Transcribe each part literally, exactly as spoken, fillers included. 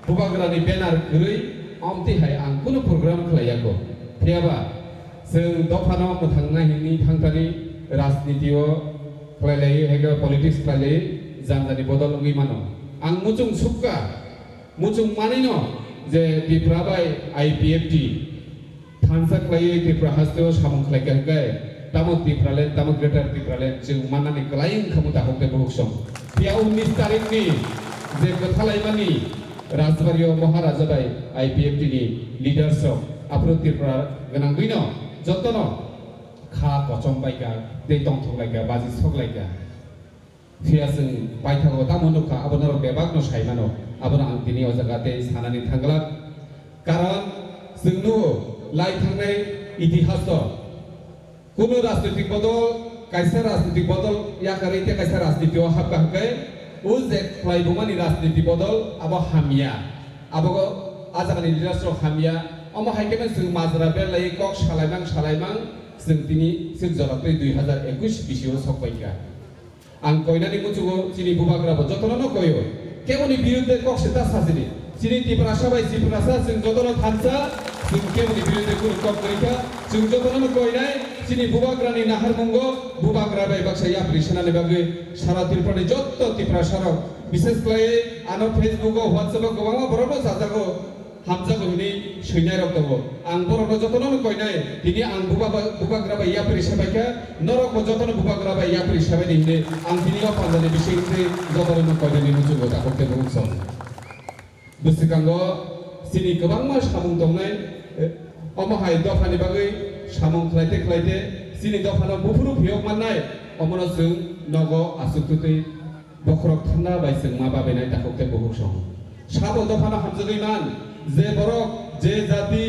Bubagrani banner kwrwi amtwi hai ang kunu program khlai yago. Phiyaba chwng dophano mwthangnai hwnwi thangthani rajniti o khlai lai, haikhe politics khlai lai, janjani bodol wngwi mano. Ang muchung sukha, muchung manino je Tipra bai I P F T thansa khlaiwi Tripura hasteo samung khlaikha hwnkhe, tamo Tipraland, tamo Greater Tipraland chwng mannani kwlai wngkha mung takhuk tei bukhuk song. Phiya unnish tarikhni je kwthalaimani Rajbario Maharaja bai I P F T ni leaders rok aphuru Tripura gwnangwino jotono kha kochom baikha tei tongthok laikha, baji sok laikha. Phiya chwng paithago tamo nukha, abo norok bebakno sai mano. Abono ang tini o jaga tei sanani thangglak. Karon chwng nugo, lai thangnai itihaso kunu rajnitik bodol, kaisa rajnitik bodol yakarwi tei kaisa rajniti o hapkha hwnkhe, o je khlaibumani rajniti bodol abo hamya. Abo o jagani leaders rok hamya. Omo hai khe chwng majra berlaiwi kok salaimang salaimang chwng tini swk jora twi dui hazar ekush bisio sok paikha. Ang koinani muchungo chini bubagra bo jotono no koio. Keboni birudde kok se ta sajini. Chini Tiprasa bai Tiprasa chwng jotono thansa, chwng keboni birudde kunu kok kwrwi kha. Chwng jotono no koinai chini bubagrani naharmungo bubagra bai baksa yapri sanani bagwi sara Tripurani jotto Tiprasa rok, bises khlaiwi ano Facebook o, WhatsApp o kwbangma borokno chajago. Hamjago hwnwi swinairok tongo. Ang borokno jotono no koinai, tini ang buba-, bubagra bai yapri sabaikha, norokbo jotono bubagra bai yapri sabaidi hwnwi ang tini o pandani bising twi jotono no koinani muchungo takhuk tei bukhuk song. Bwswkango chini kwbangma samung tongnai, eh, omo hai dophani bagwi samung khlaite khlaite chini dophano buphuru phiyok mannai, omono chwng nogo aswk twtwi Bokhorok thanda bai chwngma babainai takhuk tei bukhuk song. Sabo dophano hamjagwi man, je borok, je jati,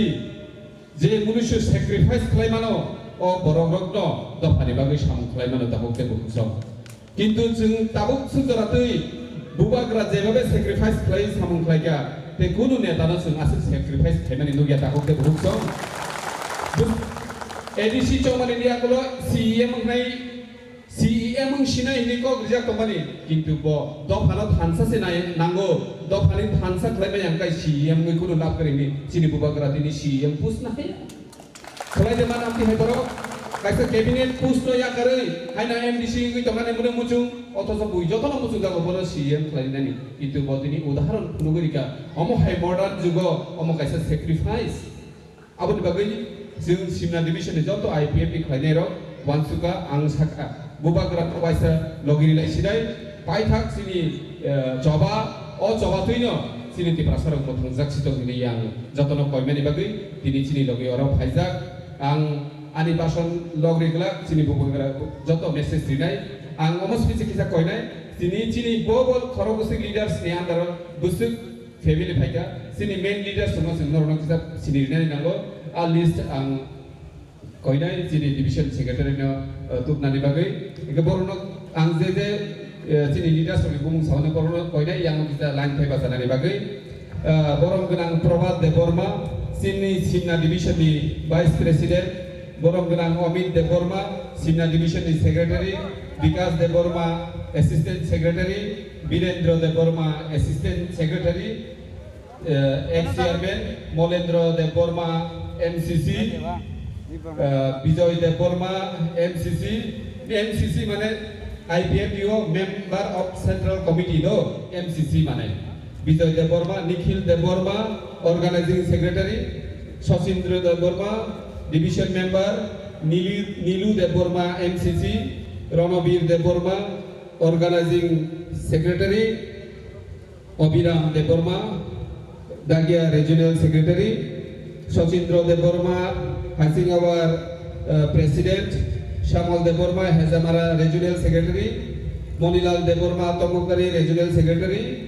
je munusu sacrifice khlai mano, o borok rokno dophani bagwi samung khlai mano takhuk tei bukhuk song. Kintu chwng tabuk swk jora twi bubagra jebabe sacrifice khlai samung khlaikha, tei kunu netano chwng aswk sacrifice khlaimani nukya takhuk tei bukhuk song. A D C chongmani ni yakulo C E M wngnai, C E M wng sinai hinwi kok rijak tongmani, kintu bo dophano thansa se nai nango, dophani thansa khlai maya hwnkhe C E M wngwi kunu lab kwrwi hinwi chini bubagra tini C E M post nahaya. Khlai de man amtwi hai borok, kaisa cabinet post no yakarwi haino M D C wngwi tongmani mune muchung, othocho bui jotono muchung jago bono C E M khlai nani, kintu bo tini udaharon phunugwi rikha, omo hai modern jugo omo kaisa sacrifice. Aboni bagwi chwng Simna division ni joto I P F ni khlainairok uansukha, ang sakha, bubagra waisa logi rilai sinai, paithak chini, eh, choba, o choba twino chini Tiprasarok mwthangjak sitok hinwi ang jotono koimani bagwi tini chini logi oro phaijak. Ang ani bason log ri glak chini bubagra joto message rinai. Ang omo simi se kisa koinai, tini chini bo bo khorok bwswk leaders ni under o bwswk family phaikha, chini main leaders wngma chwng norokno kisa sini rinani nango. A list ang koinai chini division secretary no, eh, tubnani bagwi. Eke borokno ang je je, eh, chini leaders rokni bumung saui borokno koinai yang kisa line phai bachanani bagwi. Eh, borom gwnang Prabhat Debbarma, chini Simna division ni vice president, borom gwnang Amit Debbarma, Simna division ni secretary, Bikas Debbarma, assistant secretary, Birendra Debbarma, Assistant Secretary, eh, ex Chairman, Molendra Debbarma, M C C, eh, Bijoy Debbarma, M C C, M C C mane I P F T o Member of Central Committee do, M C C mane. Bijoy Debbarma, Nikhil Debbarma, Organizing Secretary, Sachindra Debbarma, Division Member, Nilu, Nilu Debbarma, M C C, Ronobir Debbarma, Organizing Secretary, Abhiram Debbarma, Dagia Regional Secretary, Sachindra Debbarma, Hasingawar, uh, President, Shamal Debbarma, Hezamara Regional Secretary, Monilal Debbarma, Tomokari Regional Secretary,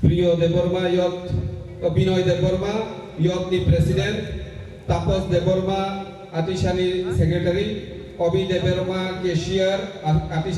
Priyo Debbarma, Youth, uh, Binoy Debbarma, Youth ni President, Tapos Debbarma, Atisani Secretary, Obi Debbarma, Cashier, A-, Atisani